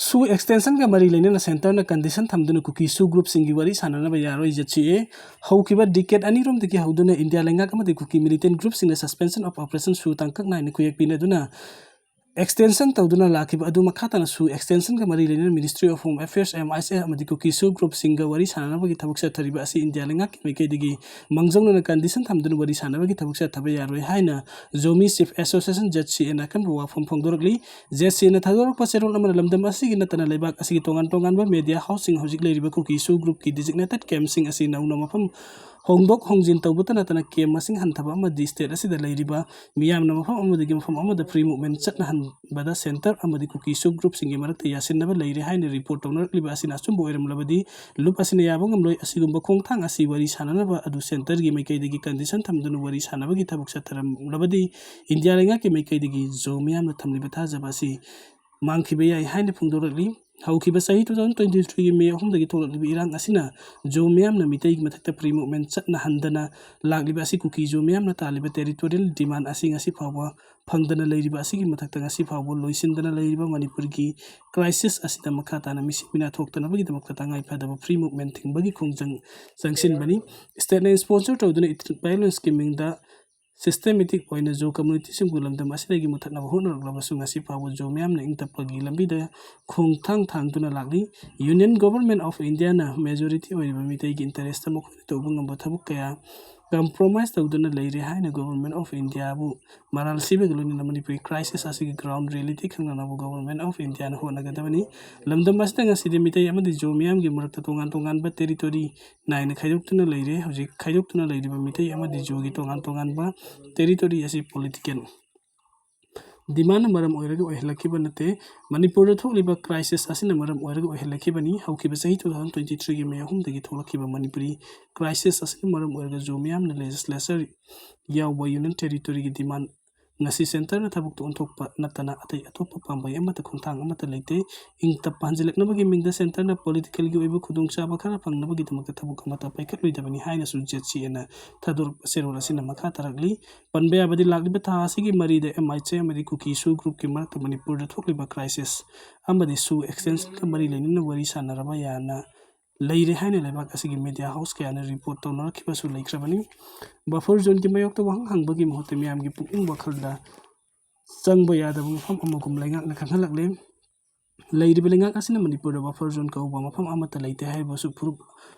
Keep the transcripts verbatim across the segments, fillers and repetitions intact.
ꯁꯨ ꯑꯦꯛꯁꯇꯦꯟꯁꯟꯒ ꯃꯔꯤ ꯂꯩꯅꯅ ꯁꯦꯟꯇꯔꯅ ꯀꯟꯗꯤꯁꯟ ꯊꯝꯗꯨꯅ ꯀꯨꯀꯤ ꯁꯨ ꯒ꯭ꯔꯨꯞꯁꯤꯡꯒꯤ ꯋꯥꯔꯤ ꯁꯥꯟꯅꯅꯕ ꯌꯥꯔꯣꯏ꯫ ꯖꯦꯠ ꯁꯤ ꯑꯦ ꯍꯧꯈꯤꯕ ꯗꯤꯀꯦꯠ ꯑꯅꯤꯔꯣꯝꯗꯒꯤ ꯍꯧꯗꯨꯅ ꯏꯟꯗꯤꯌꯥ ꯂꯩꯉꯥꯛ ꯑꯃꯗꯤ ꯀꯨꯀꯤ ꯃꯤꯂꯤꯇꯦꯟ ꯒ꯭ꯔꯨꯞꯁꯤꯡꯅ suspension of operation ꯁꯨ ꯇꯥꯡꯀꯛ ꯅꯥꯏꯅ ꯈꯨꯌꯦꯛ ꯄꯤꯅꯗꯨꯅ ꯑꯦꯛꯁꯇꯦꯟꯁꯟ ꯇꯧꯗꯨꯅ ꯂꯥꯛꯈꯤꯕ ꯑꯗꯨ ꯃꯈꯥ ꯇꯥꯅꯁꯨ ꯑꯦꯛꯁꯇꯦꯟꯁꯟꯒ ꯃꯔꯤ ꯂꯩꯅꯅ Ministry of Home Affairs, M I S A ꯑꯃꯗꯤ ꯀꯨꯀꯤ ꯁꯨ ꯒ꯭ꯔꯨꯞꯁꯤꯡꯒ ꯋꯥꯔꯤ ꯁꯥꯟꯅꯅꯕꯒꯤ ꯊꯕꯛ ꯆꯠꯊꯔꯤꯕ ꯑꯁꯤ ꯏꯟꯗꯤꯌꯥ ꯂꯩꯉꯥꯛꯀꯤ ꯃꯥꯏꯀꯩꯗꯒꯤ ꯃꯥꯡꯖꯧꯅꯅ ꯀꯟꯗꯤꯁꯟ ꯊꯝꯗꯨꯅ ꯋꯥꯔꯤ ꯁꯥꯟꯅꯕꯒꯤ ꯊꯕꯛ ꯆꯠꯊꯕ ꯌꯥꯔꯣꯏ ꯍꯥꯏꯅ ꯖꯣꯃꯤ ꯆꯤꯐ ꯑꯦꯁꯣꯁꯤꯌꯦꯁꯟ, ꯖꯦꯠ ꯁꯤ ꯑꯦꯅ ꯑꯀꯟꯕ ꯋꯥꯐꯝ ꯐꯣꯡꯗꯣꯔꯛꯂꯤ꯫ ꯖꯦꯠ ꯁꯤ ꯑꯦꯅ ꯊꯥꯗꯣꯔꯛꯄ ꯆꯦꯔꯣꯜ ꯑꯃꯅ ꯂꯝꯗꯝ ꯑꯁꯤꯒꯤ ꯅꯠꯇꯅ ꯂꯩꯕꯥꯛ ꯑꯁꯤꯒꯤ ꯇꯣꯉꯥꯟ ꯇꯣꯉꯥꯟꯕ ꯃꯦꯗꯤꯌꯥ ꯍꯥꯎꯁꯁꯤꯡ ꯍꯧꯖꯤꯛ ꯂꯩꯔꯤꯕ ꯀꯨꯀꯤ ꯁꯨ ꯒ꯭ꯔꯨꯞꯀꯤ ꯗꯤꯖꯤꯛꯅꯦꯇꯦꯠ ꯀꯦꯝꯞꯁꯤꯡ ꯑꯁꯤ ꯅꯧꯅ ꯃꯐꯝ ꯍꯣꯡꯗꯣꯛ ꯍꯣꯡꯖꯤꯟ ꯇꯧꯕꯇ ꯅꯠꯇꯅ ꯀꯦꯝꯞ ꯃꯁꯤꯡ ꯍꯟꯊꯕ ꯑꯃꯗꯤ ꯁ꯭ꯇꯦꯠ ꯑꯁꯤꯗ ꯂꯩꯔꯤꯕ ꯃꯤꯌꯥꯝꯅ ꯃꯐꯝ ꯑꯃꯗꯒꯤ ꯃꯐꯝ ꯑꯃꯗ ꯐ꯭ꯔꯤ ꯃꯨꯚꯃꯦꯟꯠ ꯆꯠꯅꯍꯟꯕꯗ ꯁꯦꯟꯇꯔ ꯑꯃꯗꯤ ꯀꯨꯀꯤ ꯁꯨ ꯒ꯭ꯔꯨꯞꯁꯤꯡꯒꯤ ꯃꯔꯛꯇ ꯌꯥꯁꯤꯟꯅꯕ ꯂꯩꯔꯦ ꯍꯥꯏꯅ ꯔꯤꯄꯣꯔꯠ ꯇꯧꯅꯔꯛꯂꯤꯕ ꯑꯁꯤꯅ ꯑꯆꯨꯝꯕ ꯑꯣꯏꯔꯝꯂꯕꯗꯤ ꯂꯨꯞ ꯑꯁꯤꯅ ꯌꯥꯕ ꯉꯝꯂꯣꯏ꯫ ꯑꯁꯤꯒꯨꯝꯕ ꯈꯣꯡꯊꯥꯡ ꯑꯁꯤ ꯋꯥꯔꯤ ꯁꯥꯟꯅꯅꯕ ꯑꯗꯨ ꯁꯦꯟꯇꯔꯒꯤ ꯃꯥꯏꯀꯩꯗꯒꯤ ꯀꯟꯗꯤꯁꯟ ꯊꯝꯗꯨꯅ ꯋꯥꯔꯤ ꯁꯥꯟꯅꯕꯒꯤ ꯊꯕꯛ ꯆꯠꯊꯔꯝꯂꯕꯗꯤ ꯏꯟꯗꯤꯌꯥ ꯂꯩꯉꯥꯛꯀꯤ ꯃꯥꯏꯀꯩꯗꯒꯤ ꯖꯣ ꯃꯤꯌꯥꯝꯅ ꯊꯝꯂꯤꯕ ꯊꯥꯖꯕ ꯑꯁꯤ ꯃꯥꯡꯈꯤꯕ ꯌꯥꯏ ꯍꯥꯏꯅ ꯐꯣꯡꯗꯣꯔꯛꯂꯤ꯫ ꯍꯧꯈꯤꯕ ꯆꯍꯤ two thousand twenty threeꯒꯤ ꯃꯦ ꯑꯍꯨꯝꯗꯒꯤ ꯊꯣꯛꯂꯛꯂꯤꯕ ꯏꯔꯥꯡ ꯑꯁꯤꯅ ꯖꯣ ꯃꯤꯌꯥꯝꯅ ꯃꯤꯇꯩꯒꯤ ꯃꯊꯛꯇ ꯐ꯭ꯔꯤ ꯃꯨꯚꯃꯦꯟꯠ ꯆꯠꯅꯍꯟꯗꯅ ꯂꯥꯛꯂꯤꯕ ꯑꯁꯤ ꯀꯨꯀꯤ ꯖꯣ ꯃꯤꯌꯥꯝꯅ ꯇꯥꯜꯂꯤꯕ ꯇꯦꯔꯤꯇꯣꯔꯤꯌꯦꯜ ꯗꯤꯃꯥꯟ ꯑꯁꯤ ꯉꯁꯤ ꯐꯥꯎꯕ ꯐꯪꯗꯅ ꯂꯩꯔꯤꯕ ꯑꯁꯤꯒꯤ ꯃꯊꯛꯇ ꯉꯁꯤ ꯐꯥꯎꯕ ꯂꯣꯏꯁꯤꯟꯗꯅ ꯂꯩꯔꯤꯕ ꯃꯅꯤꯄꯨꯔꯒꯤ ꯀ꯭ꯔꯥꯏꯁꯤꯁ ꯑꯁꯤꯗ ꯃꯈꯥ ꯇꯥꯅ ꯃꯤꯁꯤ ꯃꯤꯅꯥ ꯊꯣꯛꯇꯅꯕꯒꯤꯗꯃꯛꯇ ꯇꯉꯥꯏ ꯐꯗꯕ ꯐ꯭ꯔꯤ ꯃꯨꯚꯃꯦꯟꯠ ꯊꯤꯡꯕꯒꯤ ꯈꯣꯡꯖꯪ ꯆꯪꯁꯤꯟꯕꯅꯤ꯫ ꯁ꯭ꯇꯦꯠꯅ ꯁ꯭ꯄꯣꯟꯁꯔ ꯇꯧꯗꯨꯅ ꯏꯊꯅꯤꯛ ꯚꯥꯏꯑꯣꯂꯦꯟꯁꯀꯤ ꯃꯤꯡꯗ ꯁꯤꯁꯇꯦꯃꯦꯇꯤꯛ ꯑꯣꯏꯅ ꯖꯣ ꯀꯝꯃ꯭ꯌꯨꯅꯤꯇꯤꯁꯤꯡꯕꯨ ꯂꯝꯗꯝ ꯑꯁꯤꯗꯒꯤ ꯃꯨꯠꯊꯠꯅꯕ ꯍꯣꯠꯅꯔꯛꯂꯕꯁꯨ ꯉꯁꯤ ꯐꯥꯎꯕ ꯖꯣ ꯃꯤꯌꯥꯝꯅ ꯏꯪ ꯇꯞꯄꯒꯤ ꯂꯝꯕꯤꯗ ꯈꯣꯡꯊꯥꯡ ꯊꯥꯡꯗꯨꯅ ꯂꯥꯛꯂꯤ꯫ Union Government of Indiaꯅ ꯃꯦꯖꯣꯔꯤꯇꯤ ꯑꯣꯏꯔꯤꯕ ꯃꯤꯇꯩꯒꯤ ꯏꯟꯇꯔꯦꯁꯇ ꯃꯈꯣꯏꯅ ꯇꯧꯕ ꯉꯝꯕ ꯊꯕꯛ ꯀꯌꯥ ꯀꯝꯄ꯭ꯔꯣꯃꯥꯏꯁ ꯇꯧꯗꯨꯅ ꯂꯩꯔꯦ ꯍꯥꯏꯅ Government of Indiaꯕꯨ ꯃꯔꯥꯜ ꯁꯤꯕꯒ ꯂꯣꯏꯅꯅ ꯃꯅꯤꯄꯨꯔꯤ ꯀ꯭ꯔꯥꯏꯁꯤꯁ ꯑꯁꯤꯒꯤ ꯒ꯭ꯔꯥꯎꯟ ꯔꯤꯌꯦꯂꯤꯇꯤ ꯈꯪꯅꯅꯕ Government of Indiaꯅ ꯍꯣꯠꯅꯒꯗꯕꯅꯤ꯫ ꯂꯝꯗꯝ ꯑꯁꯤꯗ ꯉꯁꯤꯗꯤ ꯃꯤꯇꯩ ꯑꯃꯗꯤ ꯖꯣ ꯃꯤꯌꯥꯝꯒꯤ ꯃꯔꯛꯇ ꯇꯣꯉꯥꯟ ꯇꯣꯉꯥꯟꯕ ꯇꯦꯔꯤꯇꯣꯔꯤ ꯅꯥꯏꯅ ꯈꯥꯏꯗꯣꯛꯇꯨꯅ ꯂꯩꯔꯦ꯫ ꯍꯧꯖꯤꯛ ꯈꯥꯏꯗꯣꯛꯇꯨꯅ ꯂꯩꯔꯤꯕ ꯃꯤꯇꯩ ꯑꯃꯗꯤ ꯖꯣꯒꯤ ꯇꯣꯉꯥꯟ ꯇꯣꯉꯥꯟꯕ ꯇꯦꯔꯤꯇꯣꯔꯤ ꯑꯁꯤ ꯄꯣꯂꯤꯇꯤꯀꯦꯜ ꯗꯤꯃꯥꯟꯅ ꯃꯔꯝ ꯑꯣꯏꯔꯒ ꯑꯣꯏꯍꯜꯂꯛꯈꯤꯕ ꯅꯠꯇꯦ꯫ ꯃꯅꯤꯄꯨꯔꯗ ꯊꯣꯛꯂꯤꯕ ꯀ꯭ꯔꯥꯏꯁꯤꯁ ꯑꯁꯤꯅ ꯃꯔꯝ ꯑꯣꯏꯔꯒ ꯑꯣꯏꯍꯜꯂꯛꯈꯤꯕꯅꯤ꯫ ꯍꯧꯈꯤꯕ ꯆꯍꯤ two thousand twenty threeꯒꯤ ꯃꯦ ꯑꯍꯨꯝꯗꯒꯤ ꯊꯣꯛꯂꯛꯈꯤꯕ ꯃꯅꯤꯄꯨꯔꯤ ꯀ꯭ꯔꯥꯏꯁꯤꯁ ꯑꯁꯤꯅ ꯃꯔꯝ ꯑꯣꯏꯔꯒ ꯖꯣ ꯃꯤꯌꯥꯝꯅ ꯂꯦꯖꯤꯁꯂꯦꯆꯔ ꯌꯥꯎꯕ ꯌꯨꯅꯤꯌꯟ ꯇꯦꯔꯤꯇꯣꯔꯤꯒꯤ ꯗꯤꯃꯥꯟ ꯉꯁꯤ centreꯅ ꯊꯕꯛꯇ ꯑꯣꯟꯊꯣꯛꯄ ꯅꯠꯇꯅ ꯑꯇꯩ ꯑꯇꯣꯞꯄ ꯄꯥꯝꯕꯩ ꯑꯃꯠꯇ, ꯈꯣꯡꯊꯥꯡ ꯑꯃꯠꯇ ꯂꯩꯇꯦ꯫ ꯏꯪ ꯇꯞꯄ ꯍꯟꯖꯤꯜꯂꯛꯅꯕꯒꯤ ꯃꯤꯡꯗ centreꯅ politicalꯒꯤ ꯑꯣꯏꯕ ꯈꯨꯗꯣꯡꯆꯥꯕ ꯈꯔ ꯐꯪꯅꯕꯒꯤꯗꯃꯛꯇ ꯊꯕꯛ ꯑꯃꯠꯇ ꯄꯥꯏꯈꯠꯂꯣꯏꯗꯕꯅꯤ ꯍꯥꯏꯅꯁꯨ ZCAꯅ ꯊꯥꯗꯣꯔꯛꯄ ꯆꯦꯔꯣꯜ ꯑꯁꯤꯅ ꯃꯈꯥ ꯇꯥꯔꯛꯂꯤ꯫ ꯄꯟꯕ ꯌꯥꯕꯗꯤ, ꯂꯥꯛꯂꯤꯕ ꯊꯥ ꯑꯁꯤꯒꯤ ꯃꯔꯤꯗ MIC ꯑꯃꯗꯤ ꯀꯨꯀꯤ ꯁꯨ groupꯀꯤ ꯃꯔꯛꯇ ꯃꯅꯤꯄꯨꯔꯗ ꯊꯣꯛꯂꯤꯕ crisis ꯑꯃꯗꯤ ꯁꯨ extensionꯒ ꯃꯔꯤ ꯂꯩꯅꯅ ꯋꯥꯔꯤ ꯁꯥꯟꯅꯔꯕ ꯌꯥꯅ ꯂꯩꯔꯦ ꯍꯥꯏꯅ ꯂꯩꯕꯥꯛ ꯑꯁꯤꯒꯤ media house ꯀꯌꯥꯅ report ꯇꯧꯅꯔꯛꯈꯤꯕꯁꯨ ꯂꯩꯈ꯭ꯔꯕꯅꯤ꯫ Buffer zoneꯒꯤ ꯃꯥꯌꯣꯛꯇ ꯋꯥꯍꯪ ꯍꯪꯕꯒꯤ ꯃꯍꯨꯠꯇ ꯃꯤꯌꯥꯝꯒꯤ ꯄꯨꯛꯅꯤꯡ ꯋꯥꯈꯜꯗ ꯆꯪꯕ ꯌꯥꯗꯕ ꯃꯐꯝ ꯑꯃꯒꯨꯝ ꯂꯩꯉꯥꯛꯅ ꯈꯪꯍꯜꯂꯛꯂꯦ꯫ ꯂꯩꯔꯤꯕ ꯂꯩꯉꯥꯛ ꯑꯁꯤꯅ ꯃꯅꯤꯄꯨꯔꯗ buffer zone ꯀꯧꯕ ꯃꯐꯝ ꯑꯃꯠꯇ ꯂꯩꯇꯦ ꯍꯥꯏꯔꯤꯕꯁꯨ ꯐꯨꯔꯨꯞ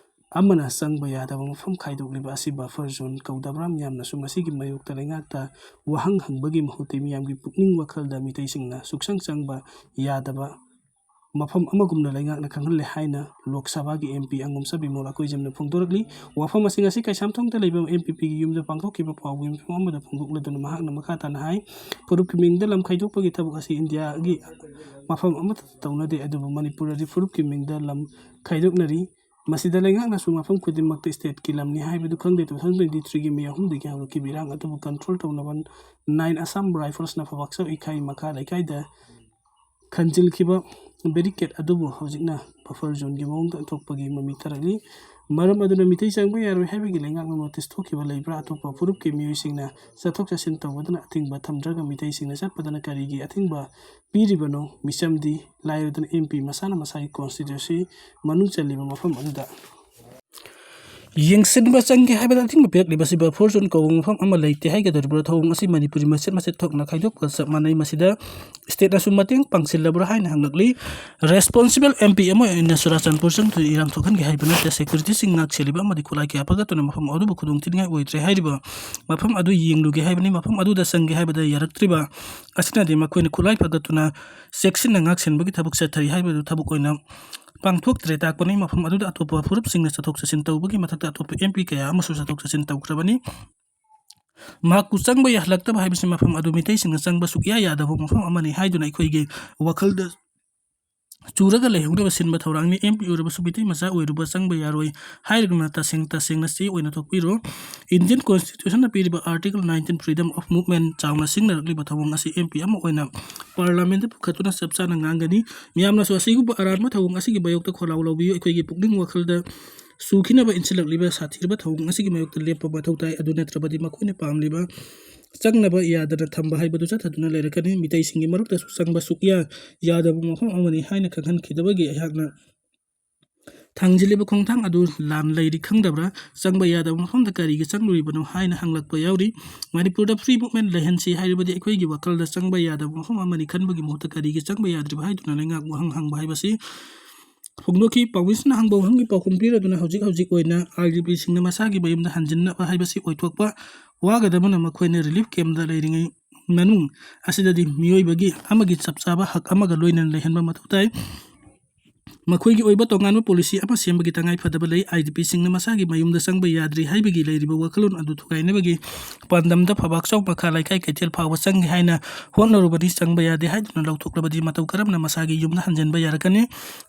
ꯑꯃꯅ ꯆꯪꯕ ꯌꯥꯗꯕ ꯃꯐꯝ ꯈꯥꯏꯗꯣꯛꯂꯤꯕ ꯑꯁꯤ buffer zone ꯀꯧꯗꯕ꯭ꯔꯥ? ꯃꯤꯌꯥꯝꯅꯁꯨ ꯃꯁꯤꯒꯤ ꯃꯥꯌꯣꯛꯇ ꯂꯩꯉꯥꯛꯇ ꯋꯥꯍꯪ ꯍꯪꯕꯒꯤ ꯃꯍꯨꯠꯇ ꯃꯤꯌꯥꯝꯒꯤ ꯄꯨꯛꯅꯤꯡ ꯋꯥꯈꯜꯗ ꯃꯤꯇꯩꯁꯤꯡꯅ ꯁꯨꯛꯆꯪ ꯆꯪꯕ ꯌꯥꯗꯕ ꯃꯐꯝ ꯑꯃꯒꯨꯝꯅ ꯂꯩꯉꯥꯛꯅ ꯈꯪꯍꯜꯂꯦ ꯍꯥꯏꯅ ꯂꯣꯛ ꯁꯚꯥꯒꯤ MP ꯑꯉꯣꯝꯆꯥ ꯕꯤꯃꯣꯜ ꯑꯀꯣꯏꯖꯝꯅ ꯐꯣꯡꯗꯣꯔꯛꯂꯤ꯫ ꯋꯥꯐꯝ ꯑꯁꯤ ꯉꯁꯤ ꯀꯩꯁꯥꯝꯊꯣꯡꯗ ꯂꯩꯕ MPPꯒꯤ ꯌꯨꯝꯗ ꯄꯥꯡꯊꯣꯛꯈꯤꯕ ꯄꯥꯎꯒꯤ ꯃꯤꯐꯝ ꯑꯃꯗ ꯐꯣꯡꯗꯣꯛꯂꯗꯨꯅ ꯃꯍꯥꯛꯅ ꯃꯈꯥ ꯇꯥꯅ ꯍꯥꯏ, ꯐꯨꯔꯨꯞꯀꯤ ꯃꯤꯡꯗ ꯂꯝ ꯈꯥꯏꯗꯣꯛꯄꯒꯤ ꯊꯕꯛ ꯑꯁꯤ ꯏꯟꯗꯤꯌꯥꯒꯤ ꯃꯐꯝ ꯑꯃꯠꯇ ꯇꯧꯅꯗꯦ, ꯑꯗꯨꯕꯨ ꯃꯅꯤꯄꯨꯔꯗꯗꯤ ꯐꯨꯔꯨꯞꯀꯤ ꯃꯤꯡꯗ ꯂꯝ ꯈꯥꯏꯗꯣꯛꯅꯔꯤ꯫ ꯃꯁꯤꯗ ꯂꯩꯉꯥꯛꯅꯁꯨ ꯃꯐꯝ ꯈꯨꯗꯤꯡꯃꯛꯇ stateꯀꯤ ꯂꯝꯅꯤ ꯍꯥꯏꯕꯗꯨ ꯈꯪꯗꯦ꯫ Two thousand twenty threeꯒꯤ May ꯑꯍꯨꯝꯗꯒꯤ ꯍꯧꯔꯛꯈꯤꯕ ꯏꯔꯥꯡ ꯑꯗꯨꯕꯨ control ꯇꯧꯅꯕ Nine Assam Riflesꯅ ꯐꯧꯕꯥꯛꯆꯧ ꯏꯈꯥꯏ ꯃꯈꯥ ꯂꯩꯀꯥꯏꯗ ꯈꯟꯖꯤꯜꯈꯤꯕ barricade ꯑꯗꯨꯕꯨ ꯍꯧꯖꯤꯛꯅ buffer zoneꯒꯤ ꯃꯑꯣꯡꯗ ꯑꯣꯟꯊꯣꯛꯄꯒꯤ ꯃꯃꯤ ꯇꯥꯔꯛꯂꯤ꯫ ꯃꯔꯝ ꯑꯗꯨꯅ ꯃꯤꯇꯩ ꯆꯪꯕ ꯌꯥꯔꯣꯏ ꯍꯥꯏꯕꯒꯤ ꯂꯩꯉꯥꯛꯅ notice ꯊꯣꯛꯈꯤꯕ ꯂꯩꯕ꯭ꯔꯥ? ꯑꯇꯣꯞꯄ ꯐꯨꯔꯨꯞꯀꯤ ꯃꯤꯑꯣꯏꯁꯤꯡꯅ ꯆꯠꯊꯣꯛ ꯆꯠꯁꯤꯟ ꯇꯧꯕꯗꯅ ꯑꯊꯤꯡꯕ ꯊꯝꯗ꯭ꯔꯒ ꯃꯤꯇꯩꯁꯤꯡꯅ ꯆꯠꯄꯗꯅ ꯀꯔꯤꯒꯤ ꯑꯊꯤꯡꯕ ꯄꯤꯔꯤꯕꯅꯣ? ꯃꯤꯆꯝꯗꯤ ꯂꯥꯏꯔꯗꯅ MP ꯃꯁꯥꯅ ꯃꯁꯥꯒꯤ constituency ꯃꯅꯨꯡ ꯆꯜꯂꯤꯕ ꯃꯐꯝ ꯑꯗꯨꯗ ꯌꯦꯡꯁꯤꯟꯕ ꯆꯪꯒꯦ ꯍꯥꯏꯕꯗ ꯑꯊꯤꯡꯕ ꯄꯤꯔꯛꯂꯤꯕꯁꯤ buffer zone ꯀꯧꯕ ꯃꯐꯝ ꯑꯃ ꯂꯩꯇꯦ ꯍꯥꯏꯒꯗꯧꯔꯤꯕ꯭ꯔꯥ? ꯊꯧꯑꯣꯡ ꯑꯁꯤ ꯃꯅꯤꯄꯨꯔꯤ ꯃꯆꯦꯠ ꯃꯆꯦꯠ ꯊꯣꯛꯅ ꯈꯥꯏꯗꯣꯛꯄꯒ ꯆꯞ ꯃꯥꯟꯅꯩ꯫ ꯃꯁꯤꯗ stateꯅꯁꯨ ꯃꯇꯦꯡ ꯄꯥꯡꯁꯤꯜꯂꯕ꯭ꯔꯥ ꯍꯥꯏꯅ ꯍꯪꯂꯛꯂꯤ꯫ Responsible MP ꯑꯃ ꯑꯣꯏꯅ ꯆꯨꯔꯥꯆꯥꯟꯄꯨꯔ ꯆꯪꯗꯨꯅ ꯏꯔꯥꯡ ꯊꯣꯛꯍꯟꯒꯦ ꯍꯥꯏꯕ ꯅꯠꯇꯦ꯫ Securityꯁꯤꯡ ꯉꯥꯛ ꯁꯦꯜꯂꯤꯕ ꯑꯃꯗꯤ ꯈꯨꯠꯂꯥꯏ ꯀꯌꯥ ꯐꯒꯠꯇꯨꯅ ꯃꯐꯝ ꯑꯗꯨꯕꯨ ꯈꯨꯗꯣꯡ ꯊꯤꯅꯤꯡꯉꯥꯏ ꯑꯣꯏꯗ꯭ꯔꯦ ꯍꯥꯏꯔꯤꯕ ꯃꯐꯝ ꯑꯗꯨ ꯌꯦꯡꯂꯨꯒꯦ ꯍꯥꯏꯕꯅꯤ꯫ ꯃꯐꯝ ꯑꯗꯨꯗ ꯆꯪꯒꯦ ꯍꯥꯏꯕꯗ ꯌꯥꯔꯛꯇ꯭ꯔꯤꯕ ꯑꯁꯤꯅꯗꯤ ꯃꯈꯣꯏꯅ ꯈꯨꯠꯂꯥꯏ ꯐꯒꯠꯇꯨꯅ ꯆꯦꯛꯁꯤꯟꯅ ꯉꯥꯛ ꯁꯦꯟꯕꯒꯤ ꯊꯕꯛ ꯆꯠꯊꯔꯤ ꯍꯥꯏꯕꯗꯨ ꯊꯕꯛ ꯑꯣꯏꯅ ꯄꯥꯡꯊꯣꯛꯇ꯭ꯔꯦ ꯇꯥꯛꯄꯅꯤ꯫ ꯃꯐꯝ ꯑꯗꯨꯗ ꯑꯇꯣꯞꯄ ꯐꯨꯔꯨꯞꯁꯤꯡꯅ ꯆꯠꯊꯣꯛ ꯆꯠꯁꯤꯟ ꯇꯧꯕꯒꯤ ꯃꯊꯛꯇ ꯑꯇꯣꯞꯄ MP ꯀꯌꯥ ꯑꯃꯁꯨ ꯆꯠꯊꯣꯛ ꯆꯠꯁꯤꯟ ꯇꯧꯈ꯭ꯔꯕꯅꯤ꯫ ꯃꯍꯥꯛꯄꯨ ꯆꯪꯕ ꯌꯥꯍꯜꯂꯛꯇꯕ ꯍꯥꯏꯕꯁꯤ ꯃꯐꯝ ꯑꯗꯨ ꯃꯤꯇꯩꯁꯤꯡꯅ ꯆꯪꯕ ꯁꯨꯛꯌꯥ ꯌꯥꯗꯕ ꯃꯐꯝ ꯑꯃꯅꯤ ꯍꯥꯏꯗꯨꯅ ꯑꯩꯈꯣꯏꯒꯤ ꯋꯥꯈꯜꯗ ꯆꯨꯔꯒ ꯂꯩꯍꯧꯅꯕ ꯁꯤꯟꯕ ꯊꯧꯔꯥꯡꯅꯤ꯫ ꯑꯦꯝ ꯄꯤ ꯑꯣꯏꯔꯕꯁꯨ ꯃꯤꯇꯩ ꯃꯆꯥ ꯑꯣꯏꯔꯨꯕ ꯆꯪꯕ ꯌꯥꯔꯣꯏ ꯍꯥꯏꯔꯒꯅ ꯇꯁꯦꯡ ꯇꯁꯦꯡꯅ ꯆꯦ ꯑꯣꯏꯅ ꯊꯣꯛꯄꯤꯔꯣ꯫ Indian Constitutionꯅ ꯄꯤꯔꯤꯕ Article nineteen Freedom of Movement ꯆꯥꯎꯅ ꯁꯤꯡꯅꯔꯛꯂꯤꯕ ꯊꯧꯑꯣꯡ ꯑꯁꯤ ꯑꯦꯝ ꯄꯤ ꯑꯃ ꯑꯣꯏꯅ Parliamentꯇ ꯄꯨꯈꯠꯇꯨꯅ ꯆꯞ ꯆꯥꯅ ꯉꯥꯡꯒꯅꯤ꯫ ꯃꯤꯌꯥꯝꯅꯁꯨ ꯑꯁꯤꯒꯨꯝꯕ ꯑꯔꯥꯟꯕ ꯊꯧꯑꯣꯡ ꯑꯁꯤꯒꯤ ꯃꯥꯌꯣꯛꯇ ꯈꯣꯜꯂꯥꯎ ꯂꯧꯕꯤꯌꯨ꯫ ꯑꯩꯈꯣꯏꯒꯤ ꯄꯨꯛꯅꯤꯡ ꯋꯥꯈꯜꯗ ꯁꯨꯈꯤꯅꯕ ꯏꯟꯁꯤꯜꯂꯛꯂꯤꯕ ꯁꯥꯊꯤꯔꯕ ꯊꯧꯑꯣꯡ ꯑꯁꯤꯒꯤ ꯃꯥꯌꯣꯛꯇ ꯂꯦꯞꯄ ꯃꯊꯧ ꯇꯥꯏ꯫ ꯑꯗꯨ ꯅꯠꯇ꯭ꯔꯕꯗꯤ ꯃꯈꯣꯏꯅ ꯄꯥꯝꯂꯤꯕ ꯆꯪꯅꯕ ꯌꯥꯗꯅ ꯊꯝꯕ ꯍꯥꯏꯕꯗꯨ ꯆꯠꯊꯗꯨꯅ ꯂꯩꯔꯛꯀꯅꯤ꯫ ꯃꯤꯇꯩꯁꯤꯡꯒꯤ ꯃꯔꯛꯇꯁꯨ ꯆꯪꯕ ꯁꯨꯛꯌꯥ ꯌꯥꯗꯕ ꯃꯐꯝ ꯑꯃꯅꯤ ꯍꯥꯏꯅ ꯈꯪꯍꯟꯈꯤꯗꯕꯒꯤ ꯑꯩꯍꯥꯛꯅ ꯊꯥꯡꯖꯤꯜꯂꯤꯕ ꯈꯣꯡꯊꯥꯡ ꯑꯗꯨ ꯂꯥꯟ ꯂꯩꯔꯤ ꯈꯪꯗꯕ꯭ꯔꯥ? ꯆꯪꯕ ꯌꯥꯗꯕ ꯃꯐꯝꯗ ꯀꯔꯤꯒꯤ ꯆꯪꯂꯨꯔꯤꯕꯅꯣ ꯍꯥꯏꯅ ꯍꯪꯂꯛꯄ ꯌꯥꯎꯔꯤ꯫ ꯃꯅꯤꯄꯨꯔꯗ free movement ꯂꯩꯍꯟꯁꯤ ꯍꯥꯏꯔꯕꯗꯤ ꯑꯩꯈꯣꯏꯒꯤ ꯋꯥꯈꯜꯗ ꯆꯪꯕ ꯌꯥꯗꯕ ꯃꯐꯝ ꯑꯃꯅꯤ ꯈꯟꯕꯒꯤ ꯃꯍꯨꯠꯇ ꯀꯔꯤꯒꯤ ꯆꯪꯕ ꯌꯥꯗ꯭ꯔꯤꯕ ꯍꯥꯏꯗꯨꯅ ꯂꯩꯉꯥꯛ ꯋꯥꯍꯪ ꯍꯪꯕ ꯍꯥꯏꯕꯁꯤ ꯐꯣꯡꯗꯣꯛꯈꯤ꯫ ꯄꯥꯎꯃꯤꯁꯤꯡꯅ ꯍꯪꯕ ꯋꯥꯍꯪꯒꯤ ꯄꯥꯎꯈꯨꯝ ꯄꯤꯔꯗꯨꯅ ꯍꯧꯖꯤꯛ ꯍꯧꯖꯤꯛ ꯑꯣꯏꯅ IDPꯁꯤꯡꯅ ꯃꯁꯥꯒꯤ ꯃꯌꯨꯝꯗ ꯍꯟꯖꯤꯟꯅꯕ ꯍꯥꯏꯕꯁꯤ ꯑꯣꯏꯊꯣꯛꯄ ꯋꯥꯒꯗꯕꯅ ꯃꯈꯣꯏꯅ relief campꯇ ꯂꯩꯔꯤꯉꯩ ꯃꯅꯨꯡ ꯑꯁꯤꯗꯗꯤ ꯃꯤꯑꯣꯏꯕꯒꯤ ꯑꯃꯒꯤ ꯆꯞ ꯆꯥꯕ ꯍꯛ ꯑꯃꯒ ꯂꯣꯏꯅꯅ ꯂꯩꯍꯟꯕ ꯃꯊꯧ ꯇꯥꯏ꯫ ꯃꯈꯣꯏꯒꯤ ꯑꯣꯏꯕ ꯇꯣꯉꯥꯟꯕ policy ꯑꯃ ꯁꯦꯝꯕꯒꯤ ꯇꯉꯥꯏ ꯐꯗꯕ ꯂꯩ꯫ IDPꯁꯤꯡꯅ ꯃꯁꯥꯒꯤ ꯃꯌꯨꯝꯗ ꯆꯪꯕ ꯌꯥꯗ꯭ꯔꯤ ꯍꯥꯏꯕꯒꯤ ꯂꯩꯔꯤꯕ ꯋꯥꯈꯜꯂꯣꯟ ꯑꯗꯨ ꯊꯨꯒꯥꯏꯅꯕꯒꯤ ꯄꯥꯟꯗꯝꯗ ꯐꯕꯥꯛꯆꯧ ꯃꯈꯥ ꯂꯩꯀꯥꯏ ꯀꯩꯊꯦꯜ ꯐꯥꯎꯕ ꯆꯪꯒꯦ ꯍꯥꯏꯅ ꯍꯣꯠꯅꯔꯨꯕꯗꯤ ꯆꯪꯕ ꯌꯥꯗꯦ ꯍꯥꯏꯗꯨꯅ ꯂꯧꯊꯣꯛꯂꯕꯗꯤ ꯃꯇꯧ ꯀꯔꯝꯅ ꯃꯁꯥꯒꯤ ꯌꯨꯝꯗ ꯍꯟꯖꯤꯟꯕ ꯌꯥꯔꯛꯀꯅꯤ?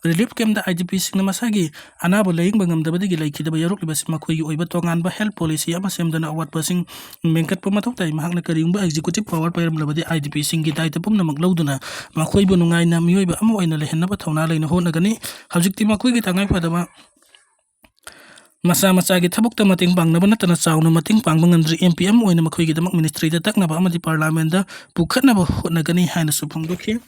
Relief campꯇ IDPꯁꯤꯡꯅ ꯃꯁꯥꯒꯤ ꯑꯅꯥꯕ ꯂꯥꯌꯦꯡꯕ ꯉꯝꯗꯕꯗꯒꯤ ꯂꯩꯈꯤꯗꯕ ꯌꯥꯎꯔꯛꯂꯤꯕꯁꯤ ꯃꯈꯣꯏꯒꯤ ꯑꯣꯏꯕ ꯇꯣꯉꯥꯟꯕ health policy ꯑꯃ ꯁꯦꯝꯗꯨꯅ ꯑꯋꯥꯠꯄꯁꯤꯡ ꯃꯦꯟꯈꯠꯄ ꯃꯊꯧ ꯇꯥꯏ꯫ ꯃꯍꯥꯛꯅ ꯀꯔꯤꯒꯨꯝꯕ executive power ꯄꯥꯏꯔꯝꯂꯕꯗꯤ IDPꯁꯤꯡꯒꯤ ꯗꯥꯏꯇ ꯄꯨꯝꯅꯃꯛ ꯂꯧꯗꯨꯅ ꯃꯈꯣꯏꯕꯨ ꯅꯨꯡꯉꯥꯏꯅ ꯃꯤꯑꯣꯏꯕ ꯑꯃ ꯑꯣꯏꯅ ꯂꯩꯍꯟꯅꯕ ꯊꯧꯅꯥ ꯂꯩꯅ ꯍꯣꯠꯅꯒꯅꯤ꯫ ꯍꯧꯖꯤꯛꯇꯤ ꯃꯈꯣꯏꯒꯤ ꯇꯉꯥꯏ ꯐꯗꯕ ꯃꯁꯥ ꯃꯁꯥꯒꯤ ꯊꯕꯛꯇ ꯃꯇꯦꯡ ꯄꯥꯡꯅꯕ ꯅꯠꯇꯅ ꯆꯥꯎꯅ ꯃꯇꯦꯡ ꯄꯥꯡꯕ ꯉꯝꯗ꯭ꯔꯤ꯫ MP ꯑꯃ ꯑꯣꯏꯅ ꯃꯈꯣꯏꯒꯤꯗꯃꯛ ministryꯗ ꯇꯛꯅꯕ ꯑꯃꯗꯤ parliamentꯗ ꯄꯨꯈꯠꯅꯕ ꯍꯣꯠꯅꯒꯅꯤ ꯍꯥꯏꯅꯁꯨ ꯐꯣꯡꯗꯣꯛꯈꯤ꯫